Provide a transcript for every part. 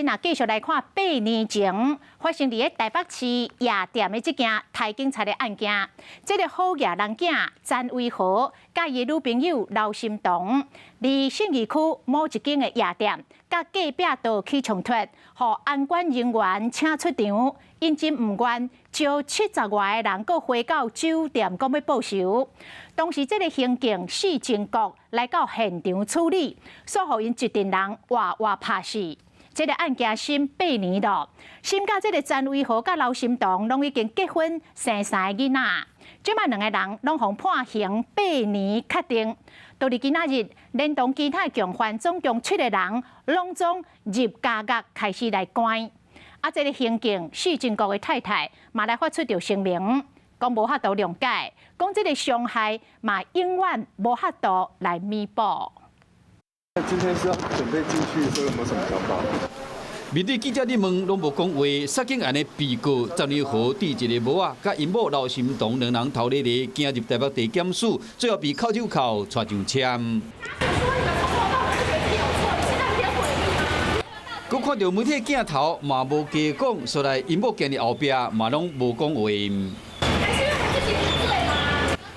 咱繼續來看8年前發生佇咧台北市夜店的這件刣警察的案件。這個好額人囝詹威豪佮伊的女朋友劉心彤，佇信義區某一間的夜店，佮隔壁桌起衝突，予安管人員請出場，𪜶真毋願，招70外个人閣回到酒店，講欲報仇。當時這個刑警施正國來到現場處理，煞予𪜶一陣人活活拍死。這個案件審八年咯，審到這個詹威豪佮劉心彤攏已經結婚生三个囡仔，這擺兩个人攏予判刑八年確定。到佇今仔日，連同其他共犯總共七個人，攏總入監獄開始來關。啊，這個刑警施正國的太太嘛來發出著聲明，講無法度諒解，講這個傷害嘛永遠無法度來彌補。今天是要準備進去，所以有沒有什麼想法？面對記者的問，攏無講話。殺警案的被告詹威豪佇一个帽仔，佮𪜶某劉心彤兩人頭咧咧行入台北地檢署，最後被銬手銬帶上簽。閣看著媒體鏡頭，嘛無加講，所來𪜶某行佇後壁，嘛攏無講話。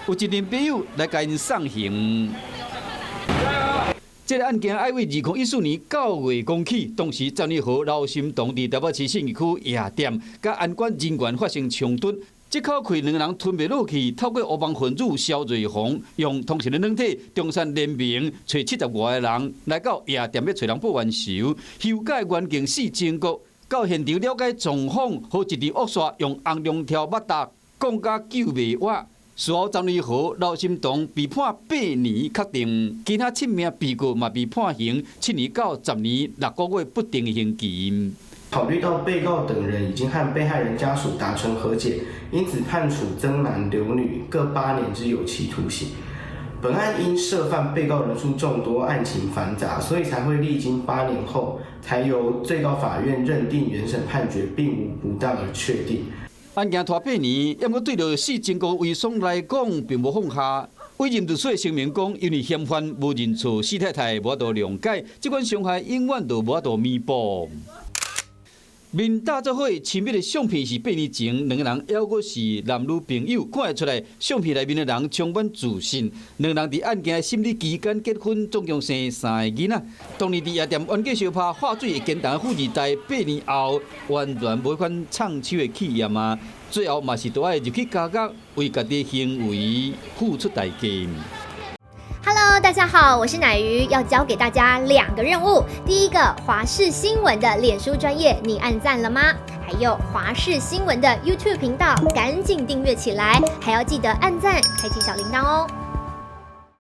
有一陣朋友來共𪜶送行。這个案件愛為2014年9月講起，當時詹威豪、劉心彤佇台北市信義區夜店，佮安管人員發生衝突，這口氣兩个人吞袂落去，透過烏幫分子蕭瑞紅，用通訊的軟體中山聯名，揣70外个人來到夜店欲揣人報冤仇，休假員警施正國到現場了解狀況，予一陣惡煞用紅龍條捌打，講甲救袂活。事後，詹威豪、劉心彤被判八年確定，其他七名被告嘛被判刑7年到10年6個月不定刑期。考慮到被告等人已經和被害人家屬達成和解，因此判處曾男劉女各8年之有期徒刑。本案因涉犯被告人數眾多，案情繁雜，所以才會歷經八年後，才由最高法院認定原審判決並無不當而確定。案件拖八年，毋過對著施正國遺孀來講，並無放下。委任律師聲明講，因為嫌犯無認錯，施太太無法度諒解，這款傷害永遠都無法度彌補。面搭做伙親密的相片是8年前，兩個人猶閣是男女朋友，看會出來相片內面的人充滿自信。兩人佇案件審理期間結婚，總共生三个囡仔。當年佇夜店冤家相拍化水會堅動的富二代，八年後完全無彼款衝手的氣焰啊！最後嘛是都愛入去監獄，為家己的行為付出代價。 Hello，大家好，我是奶魚，要交給大家兩個任務。第一個，華視新聞的臉書專頁，你按讚了嗎？還有華視新聞的 YouTube 頻道，趕緊訂閱起來，還要記得按讚，開啟小鈴鐺哦。